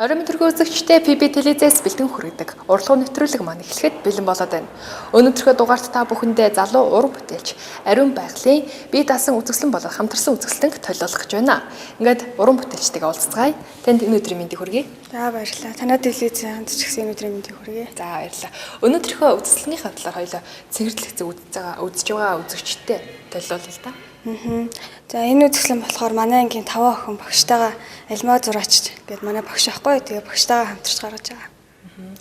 Оройн мэдрэг үзэгчдээ PB телевизээс бэлтгэн хүргэдэг. Урлагийн нэвтрүүлэг маань эхлэхэд бэлэн болоод байна. Өнөөдрийнхөө дугаарт та бүхэндээ залуу уран бүтээлч ариун байгалийн бие даасан үзэсгэлэн болон хамтарсан үзэсгэлэнг толиулах гэж байна. Ингээд уран бүтээлчтэйгээ уулзцгаая. Танд энэ өдрийн мэндийг хүргэе. За, баярлалаа. Танай телевизийн ханд ч гэсэн энэ өдрийн мэндийг хүргэе. За, баярлалаа. Өнөөдрийнхөө үзэсгэлэнийхээ талаар хоёлоо цэнхэрлэх зүг үзэж байгаа үзэгчдээ толиулъя л да. За, энэ үзэсгэлэн болохоор манай ангийн 5 охин багштайгаа Альмаа зураач гэдэг манай багш аахгүй. Тэгээ багштайгаа хамтарч гаргаж байгаа.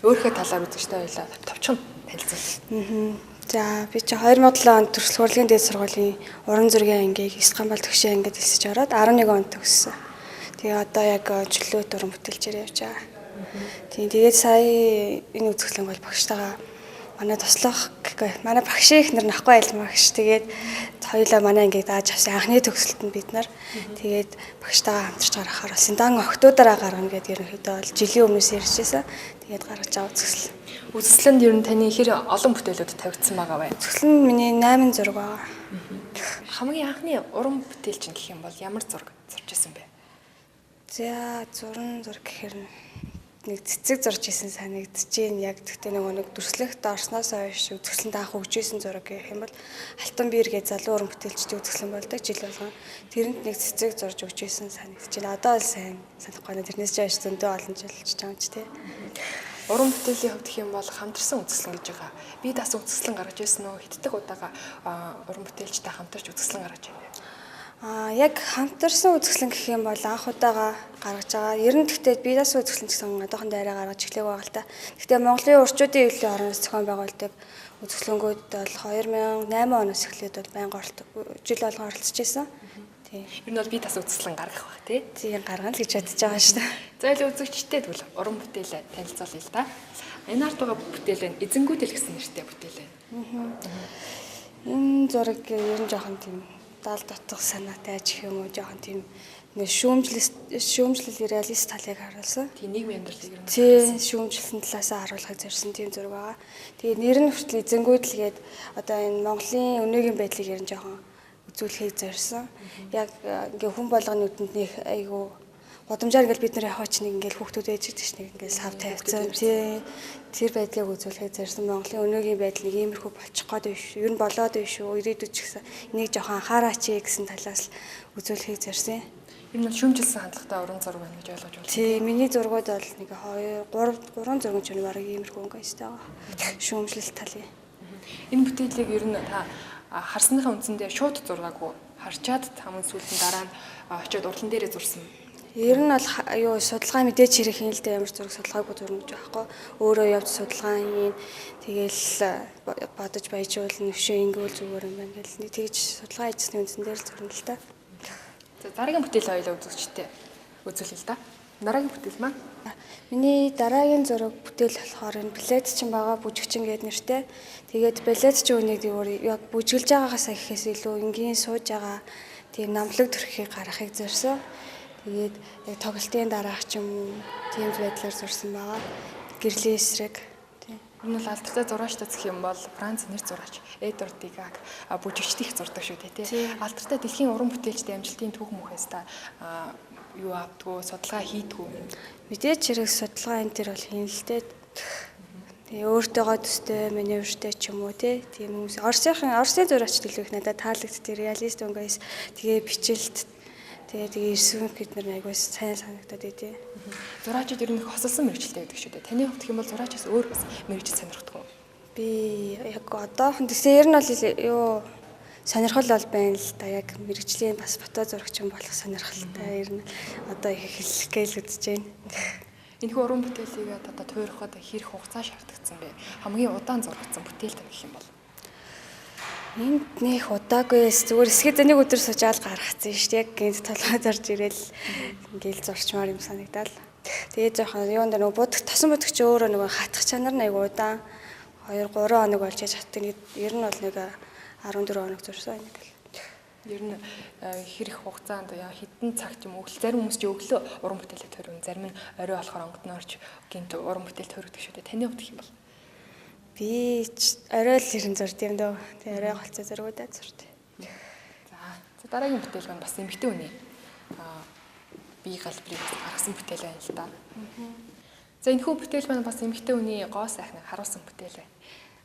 Өөрийнхөө талаар үзэгчтэй хоёлоо товчхон танилцуул. За, би чи 2007 онд Төрсөл хурлын дээд сургуулийн уран зургийн ангийг 9 гамбал төгшөө ангид элсэж ороод 11 онд төгссөн. Тэгээ одоо яг чөлөөт уран бүтээлчээр явж байгаа. Тийм, тэгээд сая энэ үзэсгэлэн бол багштайгаа манай туслах гэхгүй манай багшийн их нар нахгүй альмаа багш. Тэгээд хоёулаа манай ангийг дааж авсан анхны төгсөлтөнд бид нар тэгээд багштайгаа хамтарч гаргахаар болсон. Дан октоудаараа гаргана гэдээ ерөнхийдөө бол жилийн өмнөөс ярьжсэн. Тэгээд гаргаж байгаа үзэсгэлэн. Үзэсгэлэнд ер нь таны хэр олон бүтээлүүд тавигдсан байгаа вэ? Үзэсгэлэн нь миний 8 зураг байгаа. Хамгийн анхны уран бүтээлч гэх юм бол ямар зураг зурж исэн бэ? За, зуран зураг гэхээр нэг цэцэг зурж исэн санагдаж байна. Яг тэгтээ нөгөө нэг дүрслэгт орсноос хойш үзэсгэлэнд анх өгч исэн зураг гэх юм бол Алтан биер гэж залуу уран бүтээлчдийн үзэсгэлэн болдог жил болгон. Тэрэнд нэг цэцэг зурж өгч исэн санагдаж байна. Одоо л сайн санахгүй байна. Тэрнээс ч хойш зөндөө олон жил болчих юм ч тий. Уран бүтээлийн хувьд гэх юм бол хамтарсан үзэсгэлэн гэж байгаа. Би дас үзэсгэлэн гаргаж ирсэн үү? Хэддэг удаага уран бүтээлчтэй хамтарч үзэсгэлэн гаргаж байна вэ? Яг хамтарсан үзэсгэлэн гэх юм бол анх удаага гаргаж байгаа. Ер нь гэхдээ би дас үзэсгэлэн гэсэн одоохондоо арай гаргаж эхлэег байгаа л та. Гэхдээ Монголын урчуудын хэвлэлийн орноос зохион байгуулдаг үзэсгэлэнгүүд бол 2008 оноос эхлээд бол байнга жил болгон оролцож байсан. Тийм. Ер нь бол би дас үзэсгэлэн гаргах бах тий. Тийм, гаргана л гэж бодож байгаа шүү дээ. За, илүү үзэгчтэй тэгвэл уран бүтээлээ танилцуулъя л да. Энэ ард байгаа бүтээл байна. Эзэнгүүдэл гэсэн нэртэй бүтээл байна. Энэ зураг ер нь жоохон тийм дал дотох санаатай ч юм уу, жоохон тийм нэг шүүмжлэл реалист талыг харуулсан. Тийм, нийгмийн амьдралыг ер нь Тийм, шүүмжлэсэн талаасаа харуулахыг зорьсон тийм зураг байгаа. Тэгээ нэр нь хүртэл эзэнгүүдэл гээд одоо энэ Монголын өнөөгийн байдлыг ер нь жоохон үзүүлэхийг зорьсон. Яг ингээ хүн болгоны үдэнд нэг айгу гудамжаар ингээл бид нар яваач нэг ингээл хүүхдүүд ээж гэдэг чинь нэг ингээл сав тавьсан. Тийм, тэр байдлыг үзүүлэхийг зорьсон. Монголын өнөөгийн байдал нэг иймэрхүү болчих гээд биш. Ер нь болоод биш үү? Ирээдүйд ч гэсэн энийг жоохон анхаараач гэсэн талаас л үзүүлэхийг зорьсон. Ер нь шүүмжилсэн хандлагатай уран зураг байна гэж ойлгож байна. Тийм, миний зургууд бол нэг 2 3 3 зургийн ч бараг иймэрхүү өнгө өстэй байгаа. Шүүмжлэлт талын. Энэ бүтээлийг ер нь та харсныхаа үндсэн дээр шууд зургаагүй харчаад хамгийн сүүлд нь дараа нь очиод урлан дээрээ зурсан. Ер нь бол юу судалгаа мэдээж хэрэг хийн л дээ, ямар зураг судалгаагүй зурна гэж байхгүй. Өөрөө явж судалгаа хийн. Тэгээл бодож баяжуулна, өшөө ингэвэл зүгээр юм байна гэл нэг тэгж судалгаа хийжсний үндсэн дээр л зурна л та. За, дараагийн бүтээл хоёлаа үзэгчтэй үзүүлье л да. Дараагийн бүтээл маань Миний дараагийн зураг бүтээл болохоор энэ балет чинь байгаа, бүжигчин гээд нэртэй. Тэгээд балет чинь үнийг өөр яг бүжиглж байгаагаасаа гэхээс илүү энгийн сууж байгаа тийм намлаг төрхийг гаргахыг зорьсон. Тэгээд яг тоглолтын дараах ч юм уу тийм байдлаар зурсан байгаа. Гэрлийн эсрэг. Тийм. Ер нь бол алдартай зураачтай гэх юм бол Франц нэр зураач Эдвард Дегаг бүжигчдийг зурдаг шүү дээ тий. Алдартай дэлхийн уран бүтээлчдийн амжилтын түүх мөнхөөс та юу авдгүү, судалгаа хийдгүү. Мэдээж хэрэг судалгаа энэ төр бол хийн л дээ. Тэгээ өөртөөгөө төстэй маневртэй ч юм уу тий. Тийм хүмүүс Оросын зураач илүү их надад таалагддаг. Реалист өнгөөс тэгээ бичлэлт тэгээ тэгээ ирсэн бид нар айгуу сайн санагдаад идэв. Зураачид ер нь их хосолсон мэргэжилтэй байдаг шүү дээ. Таны хувьд гэх юм бол зураачаас өөр бас мэргэжил сонирхдаг уу? Би яг одоохон тэгсэн ер нь бол юу сонирхол бол байна л да. Яг мэргэжлийн бас фото зурагч юм болох сонирхолтой ер нь одоо их эхлэх гээл үзэж байна. Энэхүү уран бүтээлийг одоо туйрахад хэрэг хугацаа шаардагдсан бэ? Хамгийн удаан зурагдсан бүтээл тань гэх юм бол Энд нэх удаагүй зүгээр эсгээ нэг өдөр суужаал гаргацсан шүү дээ. Яг гинт толгой зорж ирээл ингээл зурчмаар юм санагдаал. Тэгээ жоохон юунд нөгөө будах тосон будагч өөрөө нөгөө хатах чанар нь айгу удаан 2 3 хоног болж яж хатдаг. Ер нь бол нэг 14 хоног зурсан нэг л. Ер нь хэрэг хугацаанд хэдэн цагт юм өглөө зарим хүмүүс чи өглөө уран бүтээлээ төрөн, зарим нь орой болохоор онгодноор ч гинт уран бүтээл төрөгдөг шүү дээ. Таны хувьд гэх юм бол Би ч орой л ирэн зурд юм дөө. Тэгээ орой голцоо зургуудаа зурд. За, дараагийн бүтээл маань бас эмэгтэй хүний бие галбирыг гаргасан бүтээл байна л да. За энэхүү бүтээл маань бас эмэгтэй хүний гоо сайхныг харуулсан бүтээл байна.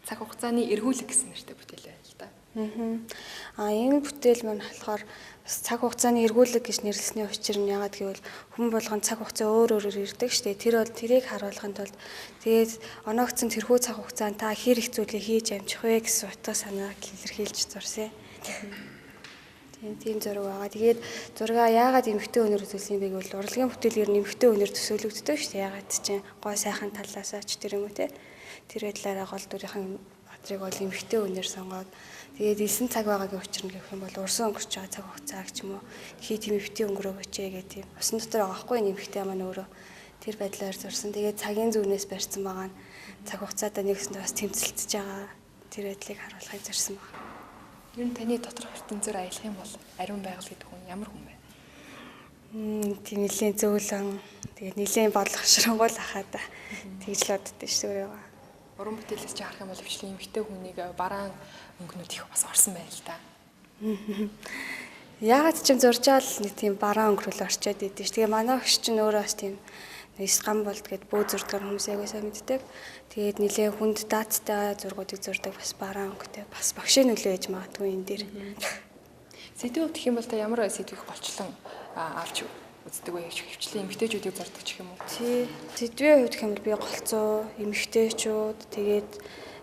Цаг хугацааны эргүүлэг гэсэн нэртэй бүтээл байна л да. Энэ бүтээл маань болохоор бас цаг хугацааны эргүүлэг гэж нэрлэсний учир нь яагаад гэвэл хүн болгон цаг хугацаа өөр өөрөөр ирдэг шүү дээ. Тэр бол тэрийг харуулахын тулд тэгээд оноогдсон тэрхүү цаг хугацаанд та хэр их зүйлийг хийж амжих вэ гэсэн утга санааг илэрхийлж зурсан. Тийм зураг байгаа. Тэгээд зургаа яагаад эмэгтэй хүнээр үзүүлсэн юм бэ гэвэл урлагийн бүтээл ер нь эмэгтэй хүнээр төсөөлөгддөг шүү дээ. Яагаад чинь гоо сайхан талаасаа ч тэр юм уу те. Тэр байдлаараа гол дүрийнхэн бадрыг бол эмэгтэй хүнээр сонгоод тэгээд элсэн цаг байгаагийн учир нь гэх юм бол урсан өнгөрч байгаа цаг хугацааг ч юм уу хий тийм эмэгтэй өнгөрөөгөөч гэх тийм усан дотор байгаа хгүй эмэгтэй маань өөрөө тэр байдлаар зурсан. Тэгээд цагийн зүүнээс барьсан байгаа нь цаг хугацаатай нэгсэндээ бас тэмцэлтэж байгаа тэр байдлыг харуулахыг зорьсон байна. Ер нь таны доторх ертөнцөөр аялах юм бол ариун байгаль гэдэг хүн ямар хүн бэ? Тийм нэлээд зөөлөн, тэгээд нэлээд бодлого ширэнгуул ахаа да. Тэгж л боддоо шүү дээ. Уран бүтээлээс чи харах юм бол өвчлэн эмэгтэй хүнийг бараан өнгөнүүд их бас орсон байна л да. Яагаад ч юм зурж байгаа л нэг тийм бараан өнгөрөл орчоод идэв ш. Тэгээ манай огш чинь өөрөө бас тийм 9 гам болд гэд бөө зурдгаар хүмүүс аягүй сайн мэддэг. Тэгээд нэлээ хүнд даацтай зургуудыг зурдаг бас бараан өнгөтэй бас багшийн нөлөө ээж магадгүй энэ дээр. Сэдвийн хувьд гэх юм бол та ямар сэдвийг голчлон авч үздэг вэ? Хөвчлэн эмэгтэйчүүдийг зурдаг ч гэх юм уу? Тий. Сэдвийн хувьд гэх юм бол би голцоо, эмэгтэйчүүд, тэгээд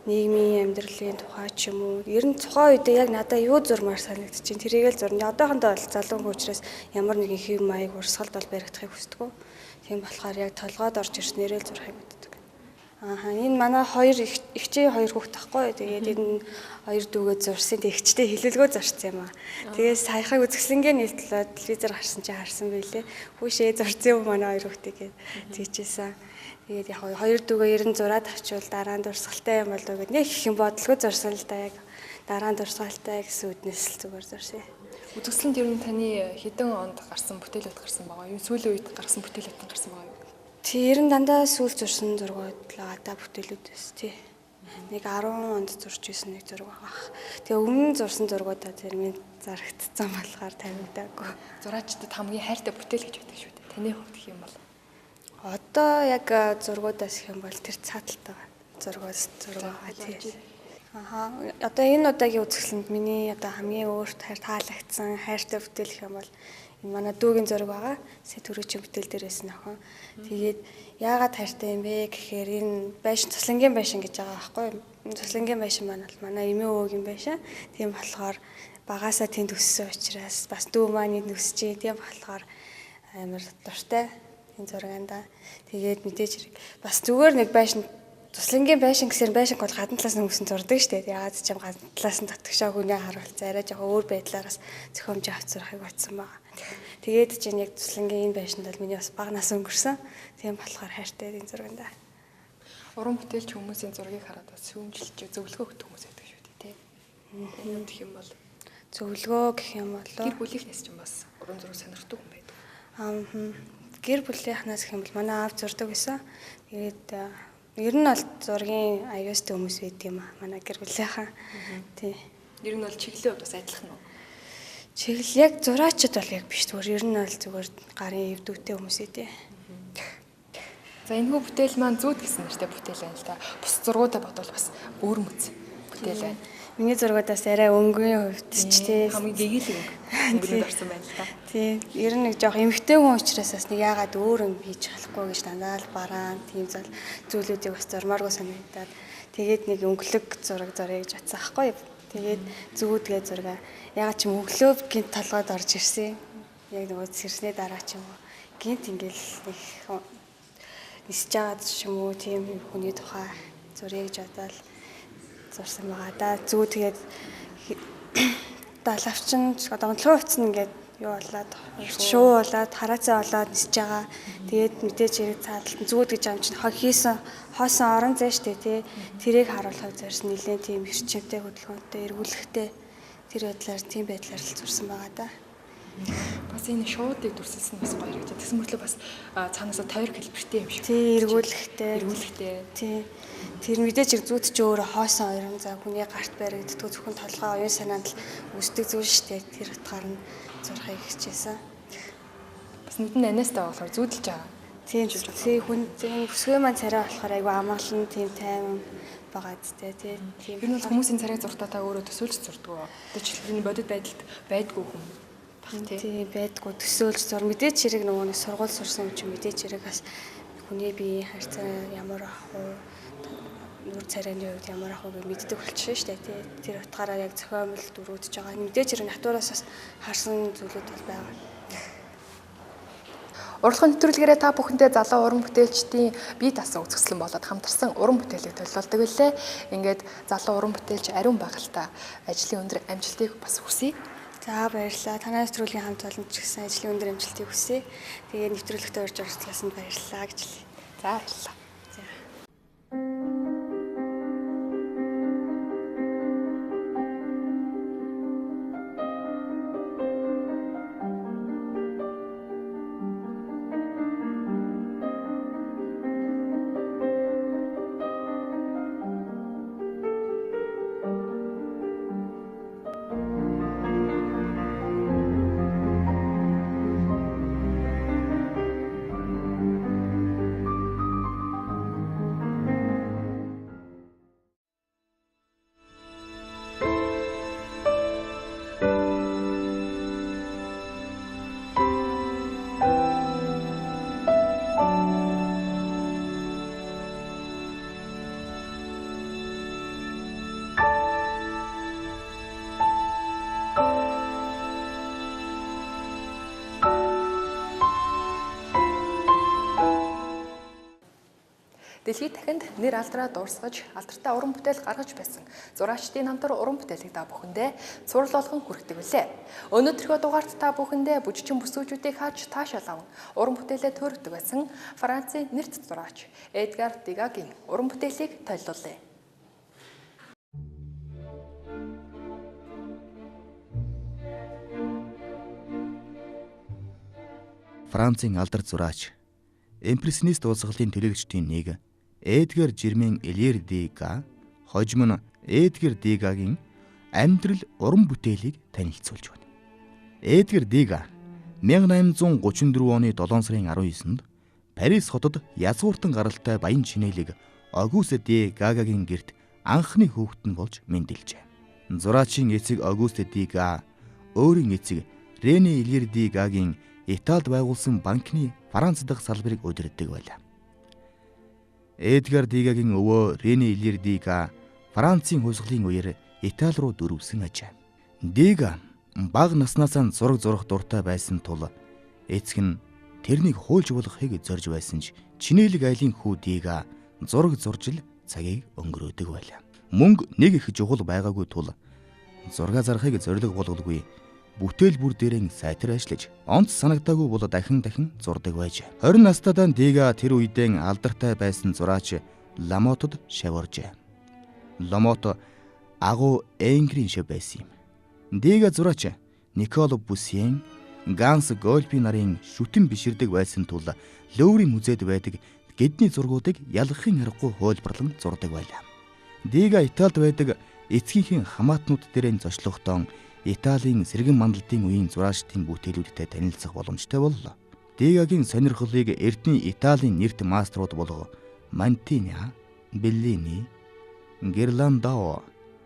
нийгмийн амьдралын тухай ч юм уу. Ер нь тухайн үедээ яг надад юу зурмаар санагдчихээн тэрийг л зурна. Одоохондоо бол залуу хүн учраас ямар нэгэн хэв маяг урсгалд бол баригдахыг хүсдэг. Тийм болохоор яг толгойд орж ирснээрээ л зурхыг боддог. Ааха, энэ манай хоёр эгчийн хоёр хүүхэд тахгүй. Тэгээд энэ хоёр дүүгээ зурсан. Тэг эгчтэй хилэлгөө зурсан юм аа. Тэгээд саяхаг үзэсгэлэнгийн нийтлээ телевизээр гарсан чи харсан байлээ. Хүүшээ зурсан юм манай хоёр хүүхдийг гээд тэгжсэн. Тэгээд яг хоёр дүүгээ ер нь зураад авчвал дараа нь дурсгалтай юм болов гэд нэг их юм бодлого зурсан л да яг дараа нь дурсгалтай гэсэн үднэс л зүгээр зурсан. Үзэсгэлэнд ер нь таны хэдэн онд гарсан бүтээлүүд гарсан байгаа юу? Сүүлийн үед гарсан бүтээлүүд нь гарсан байгаа юу? Тий, ер нь дандаа сүүл зурсан зургууд л байгаа да бүтээлүүд бас тий. Нэг 10 онд зурж исэн нэг зураг байгаа. Тэгээ өмнө нь зурсан зургуудаа зарим нь зарагдсан болохоор тавигдаагүй. Зураачдад хамгийн хайртай бүтээл гэж байдаг шүү дээ. Таны хувьд гэх юм бол одоо яг зургуудаас гэх юм бол тэр цааталтай зургаас зураг байгаа тий. Аха. Одоо энэ удаагийн үзэсгэлэнд миний одоо хамгийн өөрт хайр таалагдсан хайртай бүтээл гэх юм бол энэ манай дүүгийн зураг байгаа. Сая түрүүчийн бүтээл дээр байсан охин. Тэгээд яагаад хайртай юм бэ гэхээр энэ байшин цуслангийн байшин гэж байгаа байхгүй юу? Энэ цуслангийн байшин маань бол манай эмээ өвөгийн байшин. Тийм болохоор багасаа тэнд өссөн учраас бас дүү маань энд өсчээ. Тийм болохоор амар дуртай энэ зургаанда. Тэгээд мэдээж хэрэг бас зүгээр нэг байшин туслангийн байшин гэсээр байшинг бол гадна талаас нь хүмүүс нь зурдаг шүү дээ. Яагаад ч юм гадна талаас нь татгшаа хүнээ харуул арай жоохон өөр байдлаараас зохиомж авч зурхыг бодсон байгаа. Тэгээд чинь яг туслангийн энэ байшинд бол миний бас бага нас өнгөрсөн. Тийм болохоор хайртай энэ зурганда. Уран бүтээлч хүмүүсийн зургийг хараад бас шүүмжилж зөвлөгөө өгдөг хүмүүс байдаг шүү дээ, тий. Энэ гэх юм бол зөвлөгөө гэх юм бол гэр бүлийнхнээс ч бас уран зураг сонирхдаг хүн байдаг. Гэр бүлийнхнээс гэх юм бол манай аав зурдаг байсан. Тэгээд ер нь бол зургийн аюултай хүмүүс байдаг юм аа. Манай гэр бүлийнхаа. Тий. Ер нь бол чиглэлийн хувьд бас адилхан уу? Чиглэл яг зураачд бол яг биш зүгээр. Ер нь бол зүгээр гарын эвдүүтэй хүмүүс ээ. За энэхүү бүтээл маань зүүд гэсэн нэртэй бүтээл байна л да. Бус зургуудаа бодвол бас өөр мэт бүтээл байна. Миний зургуудаас арай өнгөний хувьд ч тий хамгийн гэгээлэг өнгөнүүд орсон байна л да. Тий. Ер нь нэг жоох эмэгтэй хүн учраас бас нэг яагаад өөр юм хийж болохгүй гэж дандаа л бараан тийм зүйлүүдийг бас зурмааргүй санагдаад тэгээд нэг өнгөлөг зураг зуръя гэж бодсон аахгүй юу. Тэгээд зүүдгээ зургаа. Яагаад ч юм өглөө гинт толгойд орж ирсэн. Яг нөгөө сэрсний дараа ч юм уу гинт ингээл нэг нисэж байгаа ч юм уу тийм хүний тухай зуръя гэж бодоод зурсан байгаа да. Зүү тэгээд далавчин одоо онцлог хувцас нь ингээд юу болоод шуу болоод хараацай болоод нисэж байгаа. Тэгээд мэдээж хэрэг цаадалт нь зүүд гэж юм чинь хийсэн хоосон орон зай штэ тий. Тэрийг харуулахыг зорьсон нэлээд тийм эрчимтэй хөдөлгөөнтэй эргүүлэхтэй тэр байдлаар тийм байдлаар л зурсан байгаа да. Бас энэ шуудыг дүрсэлсэн бас гоё гэж. Тэгсэн мөртлөө бас цаанаасаа тойрог хэлбэртэй юм шиг. Тий, эргүүлэхтэй. Эргүүлэхтэй. Тий. Тэр мэдээж хэрэг зүүд чи өөрөө хоосон орон зай хүний гарт баригддаг зөвхөн толгой оюун санаанд л үүсдэг зүйл шүү дээ. Тэр утгаар нь зурхыг хичээсэн. Бас Нүд нь анастай болохоор зүүдэлж байгаа. Тийм тийм хүн тийм бүсгүй маань царай болохоор айгүй амгалан тийм тайван байгаа зү тий. Тийм. Ер нь бол хүмүүсийн царайг зуртаа та өөрөө төсөөлж зурдаг уу? Одоо жишээлбэл энэ бодит байдалд байдгүй хүн баг тий. Тийм байдгүй төсөөлж зур мэдээч хэрэг нөгөө нэг сургууль сурсан юм чи мэдээч хэрэг бас хүний биеийн харьцаа ямар ах уу нүр царайны хувьд ямар ах уу гэж мэддэг болчихно шүү дээ тий. Тэр утгаараа яг зохиомл дөрүүдж байгаа. Мэдээч хэрэг натураас бас харсан зүйлүүд бол байгаа. Урлагийн нэвтрүүлгээрээ та бүхэндээ залуу уран бүтээлчдийн бие даасан үзэсгэлэн болоод хамтарсан уран бүтээлийг төлөөлдөг үлээ. Ингээд залуу уран бүтээлч ариун байгальтай ажлын өндөр амжилтыг бас хүсье. За баярлалаа. Танай нэвтрүүлгийн хамт олон ч гэсэн ажлын өндөр амжилтыг хүсье. Тэгээ нэвтрүүлэгтээ урьж оролцсонд баярлалаа гэж хэлье. За баярлалаа. За. Дэлхийд дахинд нэр алдраа дуурсгаж, алдартай уран бүтээл гаргаж байсан зураачдын намтар уран бүтээлийг та бүхэндээ цуврал болгон хүргэдэг билээ. Өнөөдрийнхөө дугаарт та бүхэндээ бүжигчин бүсгүүчүүдийг харж таашаал аван уран бүтээлээ төөрөгдөг байсан Францын нэрт зураач Эдгар Дегагийн уран бүтээлийг толиулъя. Францын алдар зураач, импрессионист дуулсгалын төлөөлөгчдийн нэг Эдгар Жермен Эльер Дега хожим нь Эдгар Дегагийн амьдрал уран бүтээлийг танилцуулж байна. Эдгар Дега 1834 оны 7 сарын 19-нд Парис хотод язгууртан гаралтай баян чинээлэг Огюст де Гагагийн гэрт анхны хүүхэд нь болж мэндэлжээ. Зураачийн эцэг Огюст Дега өөрийн эцэг Рене Эльер Дегагийн Италид байгуулсан банкны Франц дахь салбарыг удирддаг байлаа. Эдгар Дегагийн өвөө Рене Эльер Дега Францын хувьсгалын үеэр Итали руу дөрвсөн ажээ. Дега бага наснаасаа зураг зурах дуртай байсан тул эцэг нь тэрнийг хуульч болгохыг зорж байсан ч чинээлэг айлын хүү Дега зураг зурж л цагийг өнгөрөөдөг байлаа. Мөнгө нэг их чухал байгаагүй тул зураг зарахыг зорилго болголгүй бүтээл бүр дээрэн сайтар ажиллаж онц санагдаагүй бол дахин дахин зурдаг байж. 20 настайдаа Дега тэр үедээ алдартай байсан зураач Ламотод шаваржээ. Ламот агуу Энгрийн шив байсан юм. Дега зураач Никол Бусьен, Ганс Гольпи нарын шүтэн биширдэг байсан тул Луврын музейд байдаг гэдэний зургуудыг ялгахын аргагүй хуйлбарлан зурдаг байлаа. Дега Италид байдаг эцгийнхээ хамаатнууд дээрээ зочлохдоо Италийн сэргэн мандалтын үеийн зураачдын бүтээлүүдтэй танилцах боломжтой боллоо. Дегагийн сонирхлыг эрдний Италийн нэрт маструуд болох Мантиня, Беллини, Гирландао,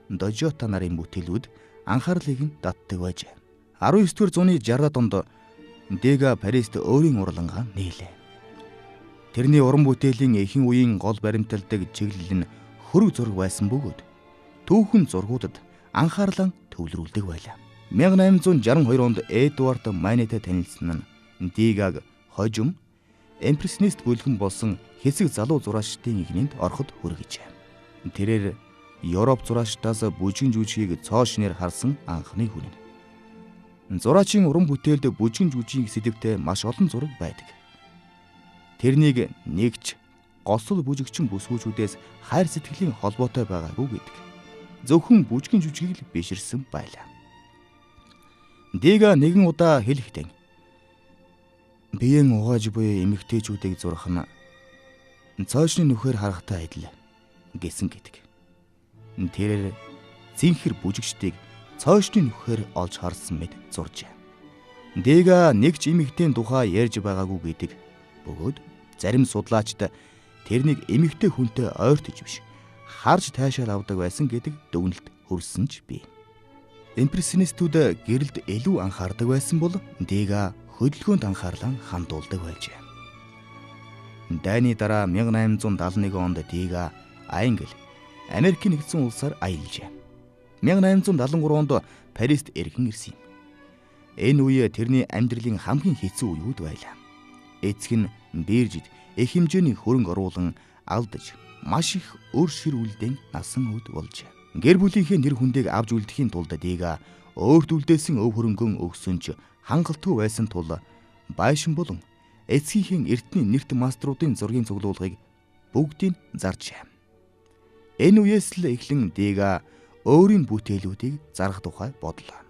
Дожота нарын бүтээлүүд анхаарлыг нь татдаг байжээ. 19-р зууны 60-аад онд Дега Парист өөрийн урлангаа нийлээ. Тэрний уран бүтээлийн ихэнх үеийн гол баримталдаг чиглэл нь хөрөг зураг байсан бөгөөд түүхэн зургуудад анхаарлаа төвлөрүүлдэг байлаа. 1862 онд Эдвард Манетэй танилцсан нь Дегаг хожим импрессионист бүлгэн болсон хэсэг залуу зураачдын игнэнд ороход хүргэжээ. Тэрээр Европ зураачдаас бүжгэн жүжигийг цоо шинээр харсан анхны хүн юм. Зураачийн уран бүтээлд бүжгэн жүжигийн сэдэвтэй маш олон зураг байдаг. Тэрнийг нэгч госол бүжигчин бүсгүүчүүдээс хайр сэтгэлийн холбоотой байгаагүй гэдэг. Зөвхөн бүжгэн жүжигийг л биширсэн байлаа. Дега нэгэн удаа хэлэхдээ биеэн угааж буй эмэгтэйчүүдийг зурах нь цоошны нүхээр харахтай адил гэсэн гэдэг. Тэрээр цэнхэр бүжигчдийг цоошны нүхээр олж харсан мэт зуржээ. Дега нэг ч эмэгтэйн тухай ярьж байгаагүй гэдэг бөгөөд зарим судлаачид тэрнийг эмэгтэй хүнтэй ойртож биш харж таашаал авдаг байсан гэдэг дүгнэлт хүрсэн ч бий. Импрессионистүүд гэрэлд илүү анхаардаг байсан бол Дега хөдөлгөөнд анхаарлаа хандуулдаг байжээ. Дайны дараа 1871 онд Дега Англи, Америкийн нэгдсэн улсаар аялжээ. 1873 онд Парист эргэн ирсэн юм. Энэ үе тэрний амьдралын хамгийн хэцүү үеүд байлаа. Эцэг нь Биржид их хэмжээний хөрөнгө оруулан алдаж маш их өр шир үлдээн насан өд болжээ. Гэр бүлийнхээ нэр хүндийг авч үлдэхийн тулд Дега өөрт үлдээсэн өв хөрөнгөн өгсөн ч хангалтгүй байсан тул байшин болон эцгийнхээ эртний нэрт маструудын зургийн цуглуулгыг бүгдийг заржээ. Энэ үеэс л эхлэн Дега өөрийн бүтээлүүдийг зарах тухай бодлоо.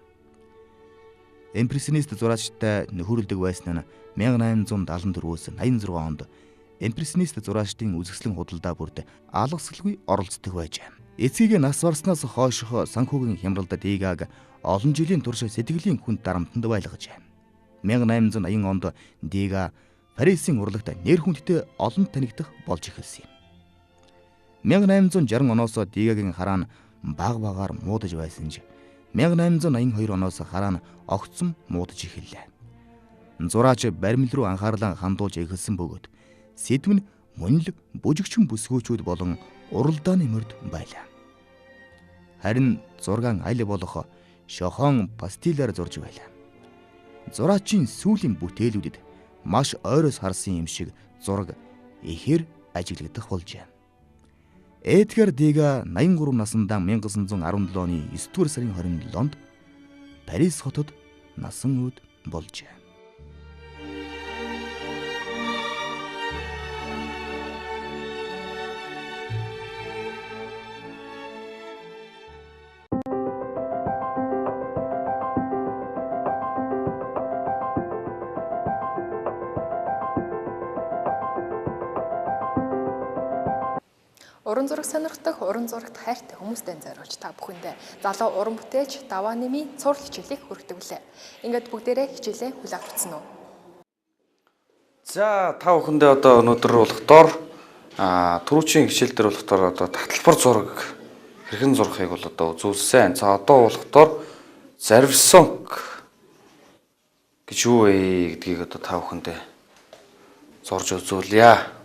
Импрессионист зураачтай нөхөрлөдөг байсан нь 1874-өөс 86 онд импрессионист зураачдын үзэсгэлэн худалдаа бүрд алгасгалгүй оролцдог байжээ. Эцгийг нас барснаас хойших санхүүгийн хямралд Дегаг олон жилийн турш сэтгэлийн хүнд дарамтанд байлгажээ. 1880 онд Дега Парисын урлагт нэр хүндтэй олон танигдах болж эхэлсэн юм. 1860 оноос Дегагийн хараа нь баг багаар муудаж байсан ч 1882 оноос хараа нь огцом муудаж эхэллээ. Зураач баримл руу анхаарлаа хандуулж эхэлсэн бөгөөд сэдв нь мөн л бүжигчин бүсгүүчүүд болон уралдааны мөрд байлаа. Харин зургаан аль болох шохон пастилаар зурж байлаа. Зураачийн сүүлийн бүтээлүүдэд маш ойроос харсан юм шиг зураг ихээр ажиглагдах болжээ. Эдгар Дега 83 наснда 1917 оны 9-р сарын 27-нд Парис хотод насан өд болжээ. Уран зураг сонирхдаг, уран зурагт хайртай хүмүүстэй зориулж та бүхэндээ залуу уран бүтээлч Даваа нэмийн цуврал хичээлийг хүргэдэг билээ. Ингээд бүгдээрээ хичээлээ хүлээн авч үзсэн үү? За та бүхэндээ одоо өнөөдөр болохоор түрүүчийн хичээл дээр болохоор одоо таталбар зураг хэрхэн зурхыг бол одоо үзүүлсэн. За одоо болохоор зарвсонг гэж юу вэ гэдгийг одоо та бүхэндээ зурж үзүүлье.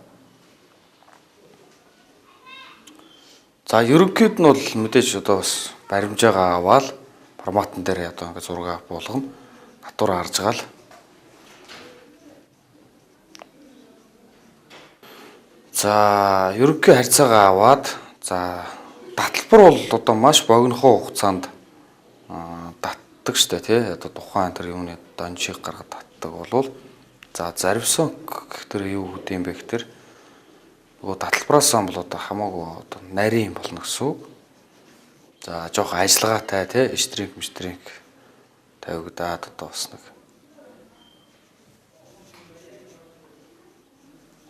За ерөнхийд нь бол мэдээж одоо бас баримжаагаа аваад форматн дээр одоо ингээ зураг буулгана. Натур харж байгаа л. За ерөнхий харьцаагаа аваад за таталбар бол одоо маш богинохоо хугацаанд татдаг штэ тий. Одоо тухайн тэр юуны дончийг гаргад татдаг болвол за зарвсан гэх тэр юу гэдэг юм бэ гэхтэр нөгөө таталбараас бол одоо хамаагүй одоо нарийн болно гэсэн үг. За жоох ажиллагаатай тий штринг мштринг тавигдаад одоо бас нэг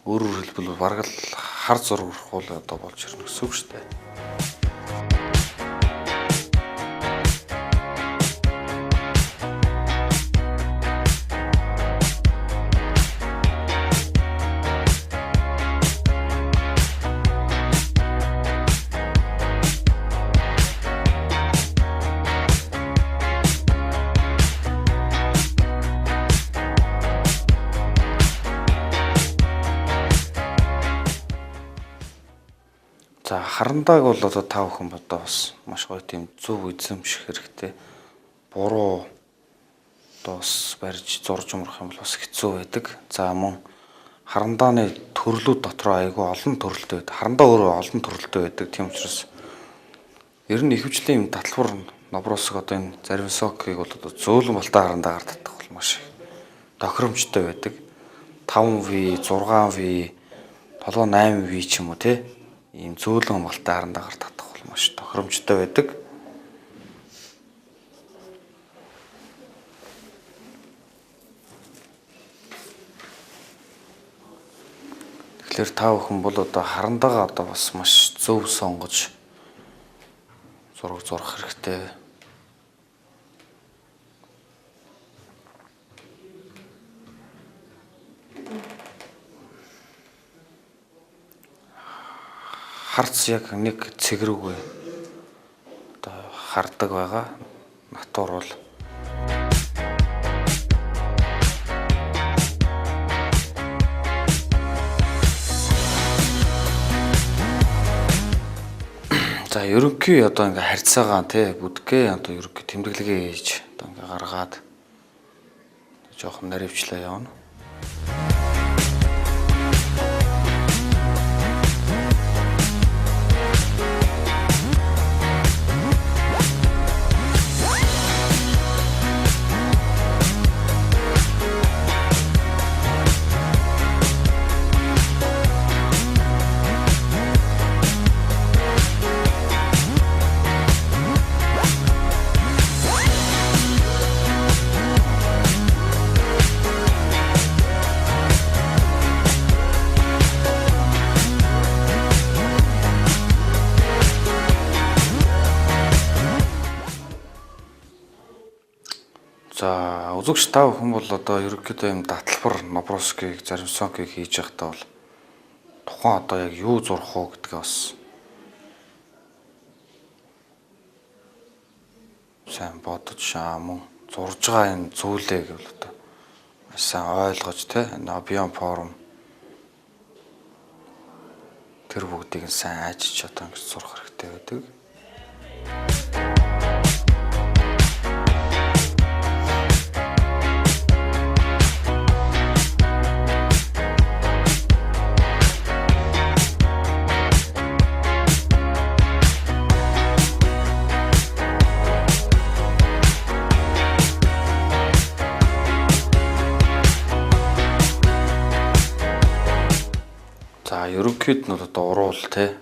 өөрөөр хэлбэл бараг л хар зураг бол одоо болж ирнэ гэсэн үг шүү дээ. За харандааг бол одоо та бүхэн одоо бас маш гоё тийм зөв эзэмших хэрэгтэй. Буруу одоо бас барьж зурж умрах юм бол бас хэцүү байдаг. За мөн харандааны төрлүүд дотроо айгүй олон төрөлтэй байдаг. Харандаа өөрөө олон төрөлтэй байдаг. Тийм учраас ер нь ихэвчлэн юм таталбар нобросог одоо энэ зарим сокийг бол одоо зөөлөн болтой харандаагаар татах бол маш их тохиромжтой байдаг. 5V, 6V, 7 8V ч юм уу те. Ийм зөөлөн болтой харандаагаар татах бол маш тохиромжтой байдаг. Тэгэхээр та бүхэн бол одоо харандаагаа одоо бас маш зөв сонгож зураг зурах хэрэгтэй. Харц яг нэг цэг рүүгээ одоо хардаг байгаа. Натур бол за ерөнхий одоо ингээ харьцаагаа тий бүдгээ одоо ерөнхий тэмдэглэгээ хийж одоо ингээ гаргаад жоохон наривчлаа явна. За үзэгч та бүхэн бол одоо ерөнхийдөө юм датлбар наброскийг заримсонкийг хийж байхдаа бол тухайн одоо яг юу зурх уу гэдгээ бас сайн бодож мөн зурж байгаа энэ зүйлээ гэвэл одоо маш сайн ойлгож те энэ объем форм тэр бүгдийг нь сайн ажиж одоо ингэж сурах хэрэгтэй байдаг. За ерөнхийд нь бол одоо уруул те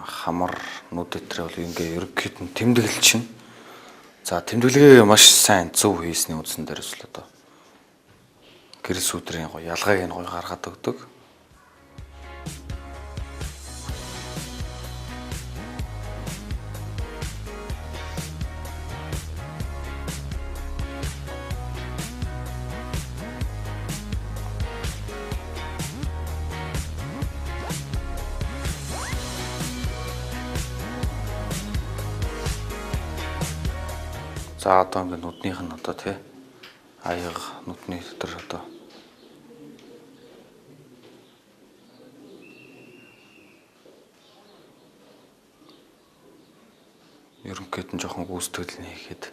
хамар нүд өтрөө бол ингээ ерөнхийд нь тэмдэглэл чинь. За тэмдэглэгээ маш сайн зөв хийсний үндсэн дээрээс л одоо гэрэл сүдрийн гоё ялгааг нь гоё гаргаад өгдөг. За одоо ингээ нүднийх нь одоо тий аяга нүдний дотор одоо ерөнхийд нь жоохон гүйцэтгэл нь хийхэд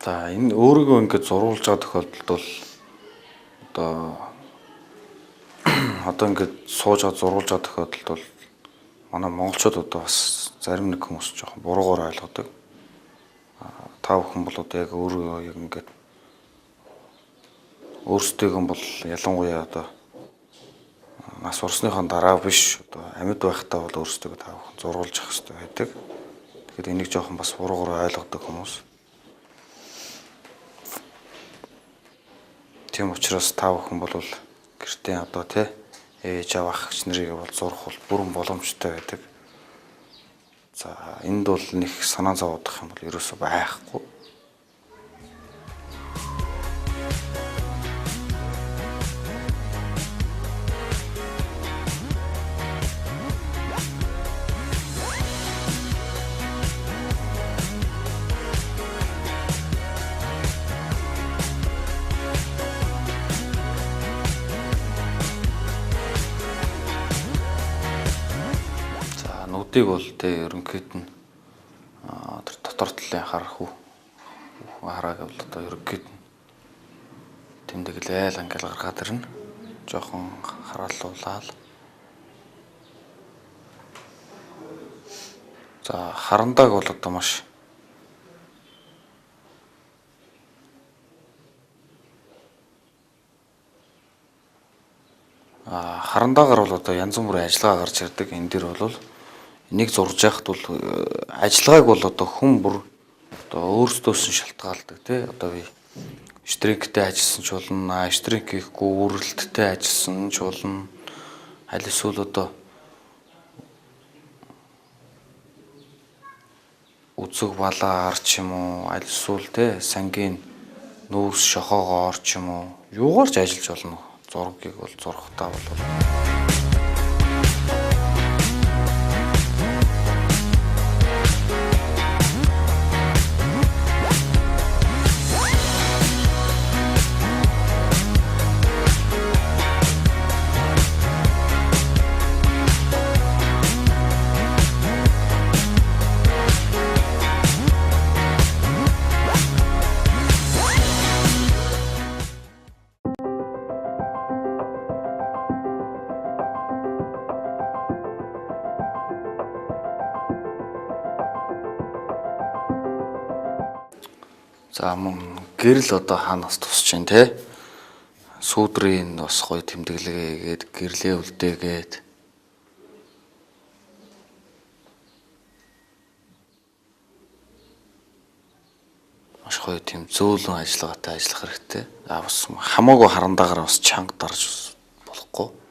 за энэ өөрийгөө ингээд зурулж байгаа тохиолдолд бол одоо ингээд сууж байгаа зурулж байгаа тохиолдолд бол манай монголчууд одоо бас зарим нэг хүмүүс жоохон буруугаар ойлгодог. Та бүхэн бол одоо яг өөрөө яг ингээд өөрсдийгөө бол ялангуяа одоо нас урсныхаа дараа биш одоо амьд байхдаа бол өөрсдийгөө та бүхэн зурулж явах хэрэгтэй байдаг. Тэгэхээр энийг жоохон бас буруугаар ойлгодог хүмүүс. Тийм учраас та бүхэн бол гэртээ одоо тий ээж аав ах эгч нарыг бол зурх бол бүрэн боломжтой байдаг. За энд бол нэг санаа зовоодох юм бол ерөөсөө байхгүй. За нүдийг бол тэ ерөнхийд нь тэр дотор талын хар хүү хараа гэвэл одоо ерөнхийд нь тэмдэглээл ингээл гаргаад ирнэ. Жохон хараалуулаад. За харандааг бол одоо маш харандаагаар бол одоо янз бүрийн ажиллагаа гарч ирдэг. Энэ дэр бол энийг зурж яхад бол ажиллагааг бол одоо хүн бүр одоо өөрсдөөс нь шалтгаалдаг тий. Одоо би штринктэй ажилласан ч болно, штринк хийхгүй үрэлттэй ажилласан ч болно. Аль эсвэл одоо үзэг балаа ар ч юм уу, аль эсвэл тий сангийн Нүүрс шохоогоор ч юм уу юугаар ч ажиллаж болно. Зургийг бол зурхтаа бол. За мөн гэрэл одоо хаанаас тусч байна те? Сүүдрийн бас гоё тэмдэглэгээ хийгээд гэрлээ үлдээгээд маш гоё тийм зөөлөн ажиллагаатай ажиллах хэрэгтэй. А бас хамаагүй харандаагаар бас чанга дарж болохгүй.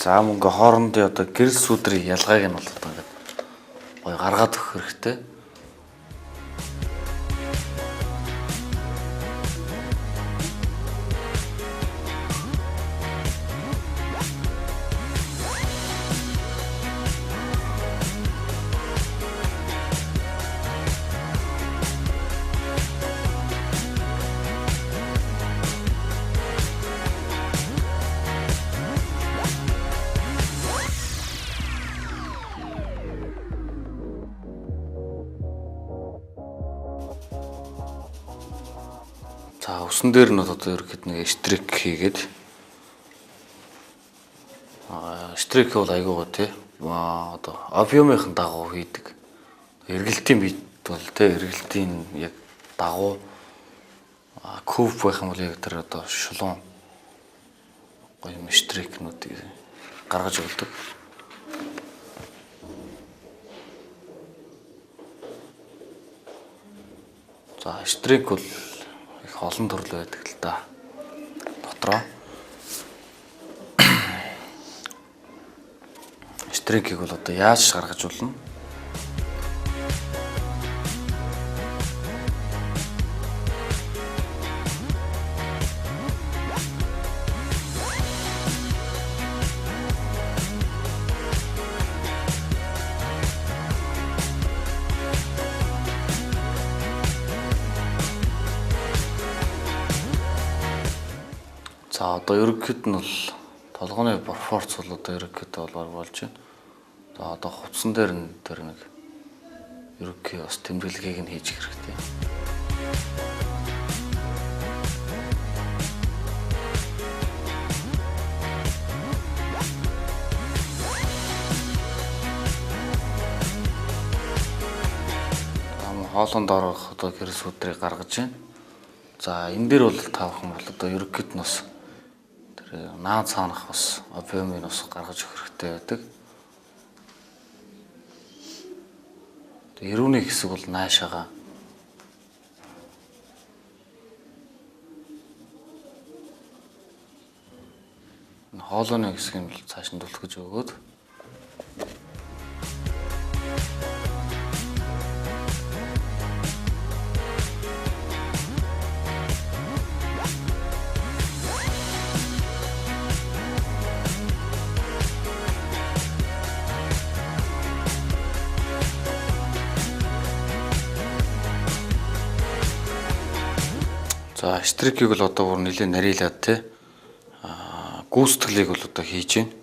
За мөнгө хоорондын одоо гэрэл сүдрийн ялгааг нь бол одоо ингээд гоё гаргаад өгөх хэрэгтэй. За өсөн дээр нь одоо ерөнхийд нэг штрик хийгээд штрик бол айгүй гоо тий. Одоо объемын дагуу хийдэг. Эргэлтийн бит бол тий эргэлтийн яг дагуу куб байх юм бол яг тэр одоо шулуун гоё юм штрикнүүдийг гаргаж өгдөг. За штрик бол их олон төрөл байдаг л да. Дотроо штрикийг бол одоо яаж гаргаж болно? За одоо ерөнхийд нь бол толгойн пропорц бол одоо ерөнхийдөө бол болж байна. За одоо хувцсан дээр нь тэр нэг ерөнхий бас тэмдэглэгийг нь хийж хэрэгтэй. Хоолонд орох одоо гэрэл сүдрийг гаргаж байна. За энэ дээр бол та бүхэн бол одоо ерөнхийд нь бас тэр наа цаанах бас объемыг бас гаргаж өгөх хэрэгтэй байдаг. Эрүүний хэсэг бол наашаага энэ хоолойны хэсгийг бол цааш нь түлхэж өгөөд За штрикийг бол одоо бүр нэлээд нарийнлаад те гүйцэтгэлийг бол одоо хийж байна.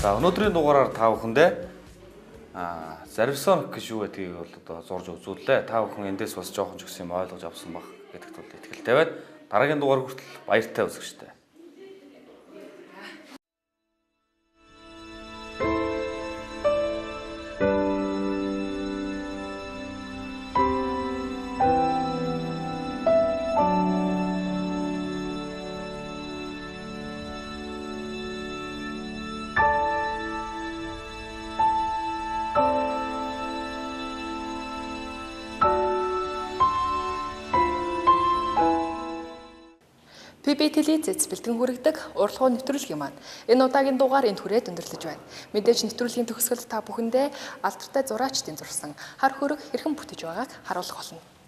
За өнөөдрийн дугаараар та бүхэндээ Зарвисонок гэж юу гэдгийг бол одоо зурж үзүүллээ. Та бүхэн эндээс бас жоохон ч гэсэн юм ойлгож авсан байх гэдэгт бол итгэлтэй байна. Дараагийн дугаар хүртэл баяртай үзэгчтэй. PB телевизээс бэлтгэн хүргэдэг урлагийн нэвтрүүлгийн маань энэ удаагийн дугаар энд хүрээд өндөрлөж байна. Мэдээж нэвтрүүлгийн төгсгөлд та бүхэндээ алдартай зураачдын зурсан хар хөрөг хэрхэн бүтэж байгааг харуулах болно.